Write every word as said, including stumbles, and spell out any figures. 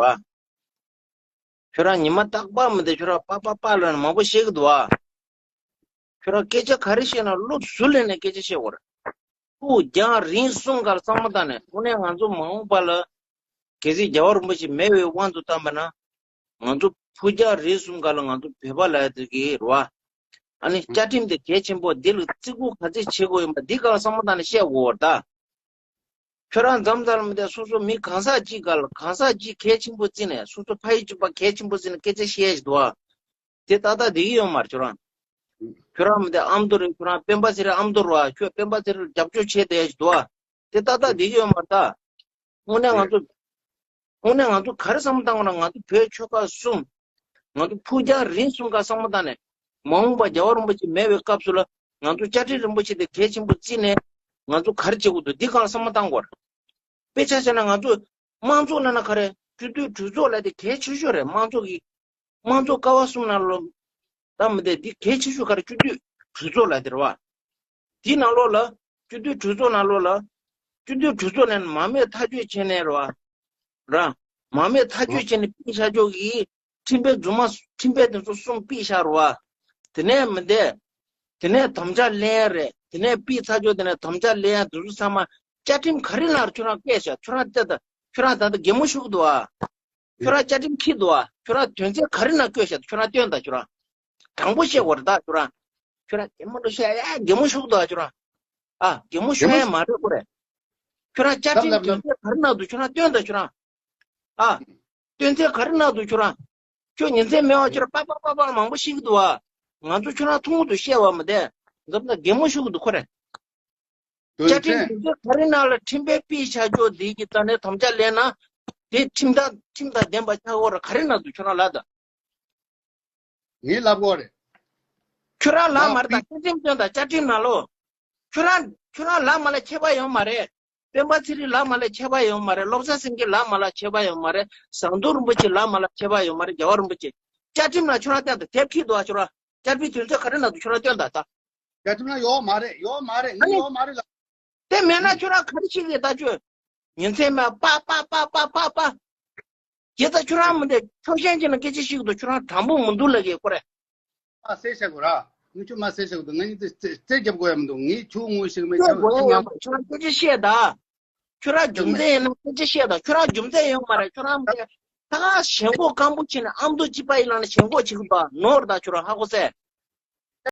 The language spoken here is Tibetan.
བ། ཁྱོད་རང་ཉི་མ་རྟག་པར་མི་དེ་ཁྱོད་རང་པ་པ་པ་ལབ་ནས་མང་པོ་བཤད་གི་འདུག་བ། ཁྱོད་རང་སྐད་ཆ་ག་རེ་བཤད་ན་བློ་གཟུ་ལེན་ནས་སྐད་ཆ་བཤད་དགོས་རེད། ཕུགས་རྒྱང་རིང་གསུམ་ཀ་ལ་བསམ་བློ་བཏང་ནས་དངོས་གནས་ང་ཚོ་མ་འོངས་པ་ལ་གལ་སྲིད་རྒྱལ་བ་རིན་པོ་ཆེ་མེད་པའི་དབང་དུ་བཏང་པ་ན། ང་ཚོ་ཕུགས་རྒྱང་རིང་གསུམ་ཀ་ལ་ང་ཚོ་བོད་པ་ལབ་ཡ་དེ་གི་རེད་བ། ཨ་ནི་བཅའ་ཁྲིམས་དེ་གལ་ཆེན་པོ་འདི་ལ་བརྩི་བཀུར་ག་ཚད་བྱེད་དགོས་ཡིན་པ་འདི་ག་ལ་བསམ་བློ་བཏང་ནས་བཤད་དགོས་པ་རེད་ད། ཁྱོད་རང་མཚམས་མཚམས་ལ་མི་དེ་སོ་སོ་མི་གང་ཟག་གཅིག་ག་ལ་གང་ཟག་གཅིག་གལ་ཆེན་པོ་བརྩིས་ནས་སོ་སོ་ཕ་ཡུལ་གཅིག་པ་གལ་ཆེན་པོ་བརྩིས་ནས་སྐད་ཆ་བཤད་ཡ་ཞིག་འདུག་བ། དེ་ཏག་ཏག་བསྡད་ཀྱི་ཡོད་མ་རེད་ཁྱོད་རང་། ཁྱོད་རང་མི་དེ་ཨ་མདོ་རེད། ཁྱོད་རང་སྤེན་པ་ཚེ་རིང་ཨ་མདོ་རེད་བ། ཁྱོད་སྤེན་པ་ཚེ་རིང་རྒྱབ་སྐྱོར་བྱས་བསྡད་ཡ་ཞིག་འདུག་བ། དེ་ཏག་ཏག་བསྡད་ཀྱི་ཡོད་མ་རེད་ད། དངོས་གནས་ང་ཚོ་དངོས་གནས་ང་ཚོ་ག་རེ་བསམ་བློ་བཏང་དགོས་ན། ང་ཚོ་བོད་ཆོལ་ཁ་གསུམ། ང་ཚོ་ཕུགས་རྒྱང་རིང་གསུམ་ཀ་བསམ་བློ་བཏང་ནས། མ་འོངས་པ་རྒྱལ་བ་རིན་པོ་ཆེ་མེད་པའི་སྐབས་སུ་ལ་ང་ཚོ་བཅའ་ཁྲིམས་རིན་པོ་ཆེ་དེ་གལ་ཆེན་པོ་བརྩིས་ནས། ང་ཚོ་ག་རེ་བྱེད་དགོས་འདུག་འདི་སྒང་ལ་བསམ་བློ་བཏང་དགོས་རེད། དཔེ་ཆ་བཞག་ན་ང་ཚོ་དམངས་གཙོ་ལབ་ན་ག་རེ། སྤྱི་འཐུས་གྲོས་ཚོགས་ལབ་དེ་གལ་ཆེ་ཤོས་རེད། དམངས་གཙོ་གི་དམངས་གཙོ་ཀ་བ་གསུམ་ནང་ལོགས་ད་མི་དེ་འདི་གལ་ཆེ་ཤོས་ག་རེ། སྤྱི་འཐུས་གྲོས་ཚོགས་ལབ་དེ་རེད་བ། དེའི་ནང་ལོགས་ལ་སྤྱི་འཐུས་གྲོས་ཚོགས་ནང་ལོགས་ལ། སྤྱི་འཐུས་གྲོས་ཚོགས་ནས་མ་རྨོས་ཐག་གཅོད་བྱས་ནས་རེད་བ། ར། མ་རྨོས་ཐག་གཅོད་བྱས་ནས་ཕུད་བཞག་ཆོག་གི། ཁྲིམས་དཔོན་རྫུན་མ་ཁྲིམས་དཔོན་དེ་ཚོ་གསུམ་ཕུད་བཞག་རེད་བ། དེ་ནས་མི་འདས། དེ་ནས་དམ་བཅའ་ལེན་ཡ་རེད། དེ་ནས་ཕུད་ཚར་ཆོག་དེ་ནས་དམ་བཅའ་ལེན་ཡ་དེ་ཚོ་ཚང་མ་བཅའ་ཁྲིམས་ག་རེ་ནང་ཁྱོད་རང་བཀལ་བཞག་ཁྱོད་རང་ལྟ་ད། ཁྱོད་རང་ད་ལྟ་གད་མོ་ཤོར་གི་འདུག་བ། ཁྱོད་རང་བཅའ་ཁྲིམས་འཁྱེར་འདུག་བ། ཁྱོད་རང་དོན་ཚན་ག་རེ་ནང་བཀོད་བཞག་ཁྱོད་རང་སྟོན་དང་ཁྱོད་རང་། དྲང་པོ་བཤད་དགོས་རེད་ད་ཁྱོད་རང་། ཁྱོད་རང་གད་མོ་འདྲ་བཤད་ཡ་གད་མོ་ཤོར་གི་འདུག་བ་ཁྱོད་རང་། ཨ་གད་མོ་ཤོར་ཡ་མ་རེད་ཁོ་རེད། ཁྱོད་རང་བཅའ་ཁྲིམས་དོན་ཚན་ག་རེ་ནང་འདུག་ཁྱོད་རང་སྟོན་དང་ཁྱོད་རང་། ཨ་དོན་ཚན་ག་རེ་ནང་འདུག་ཁྱོད་རང་། ཁྱོད་ཉིན་མཚན་མེད་པ་ཁྱོད་རང་པ་པ་པ་པ་མང་པོ་ཤེས་གི་འདུག་བ། ང་ཚོ་ཁྱོད་རང་མཐོང་གི་འདུག་བཤད་པ་མི་བདེན། འཛམ་ཐང་གད་མོ་ཤོར་གི་འདུག་ཁོ་རེད། དོན་བཅའ་ཁྲིམས་ཚན་དོན་ཚན་ག་རེ་ནང་ལ་ཁྲིམས་དཔོན་ཕུད་བཞག་ཆོག་འདི་གི་རྩ་ནས་དམ་བཅའ་ལེན་ན། དེ་ཁྲིམས་དང་ཁྲིམས་དང་ལྡན་པ་ཆགས་ཡོད་རེད། ག་རེ་ནང་འདུག་ཁྱོད་རང་ལབ་དང་། ངས་ལབ་དགོས་རེད། ཁྱོད་རང་ལབ་མ་རེད་ད། བཅའ་ཁྲིམས་སྟོན་དང་བཅའ་ཁྲིམས་ནང་ལོགས། ཁྱོད་རང་ཁྱོད་རང་ལབ་མ་ལབ་ཁྱད་པར་ཡོད་མ་རེད། སྤེན་པ་ཚེ་རིང་ལབ་མ་ལབ་ཁྱད་པར་ཡོད་མ་རེད། བློ་བཟང་སེང་གེ་ལབ་མ་ལབ་ཁྱད་པར་ཡོད་མ་རེད། ཟམ་གདོང་རིན་པོ་ཆེ་ལབ་མ་ལབ་ཁྱད་པར་ཡོད་མ་རེད། རྒྱལ་བ་རིན་པོ་ཆེ། བཅའ་ཁྲིམས་ནང་ཁྱོད་རང་བལྟས་དང་དེབ་ཁྱེར་འདུག་ཨ། ཁྱོད་རང་བཅའ་ཁྲིམས་དོན་ཚན་ག་རེ་ནང་འདུག་ཁྱོད་རང་སྟོན་དང་ད། བཅའ་ཁྲིམས་ནང་ཡོད་མ་རེད། ཡོད་མ་རེད། ངས་ཡོད་མ་རེད་ལབ། དེ་མེད་ན་ཁྱོད་རང་ག་རེ་བྱེད་ཀྱི་ད་ཁྱོད། ཉིན་མཚན་མེད་པ་པ་པ་པ་པ་པ། དེ་ད་ཁྱོད་རང་མི་འདི་ཕྱོགས་ཞེན་བྱས་ན་སྐད་ཆ་བཤད་ཀྱི་འདུག་ཁྱོད་རང་དྲང་པོ་མི་འདུག་ལབ་ཀྱི་ཁོ་རེད། མ་ཟེར་བྱ་དགོས་ར། ངས་ཁྱོད་མ་ཟེར་བྱ་དགོས་འདུག་ང་གཉིས་རྩེ་རྩེ་རྒྱབ་དགོས་ཡ་མི་འདུག་ངས་ཁྱོད་ངོ་ཤེས་མེད་ཁྱོད་ཁྱོད་ང་། ཁྱོད་རང་སྐད་ཆ་བཤད་ད། ཁྱོད་རང་རྒྱུ་མཚན་ཡིན་ན་སྐད་ཆ་བཤད་ད། ཁྱོད་རང་རྒྱུ་མཚན་ཡོད་མ་རེད། ཁྱོད་རང་མི་འདི་ད་ག་ཞེན་ཁོག་སྐམ་པོ་བྱས་ནས་ཨ་མདོ་སྐྱིད་པ་ཡིན་ལབ་ནས་ཞེན་ཁོག་བྱེད་ཀྱི་འདུག་ནོར་ད་ཁྱོད་རང་ཧ་གོ་སོང་།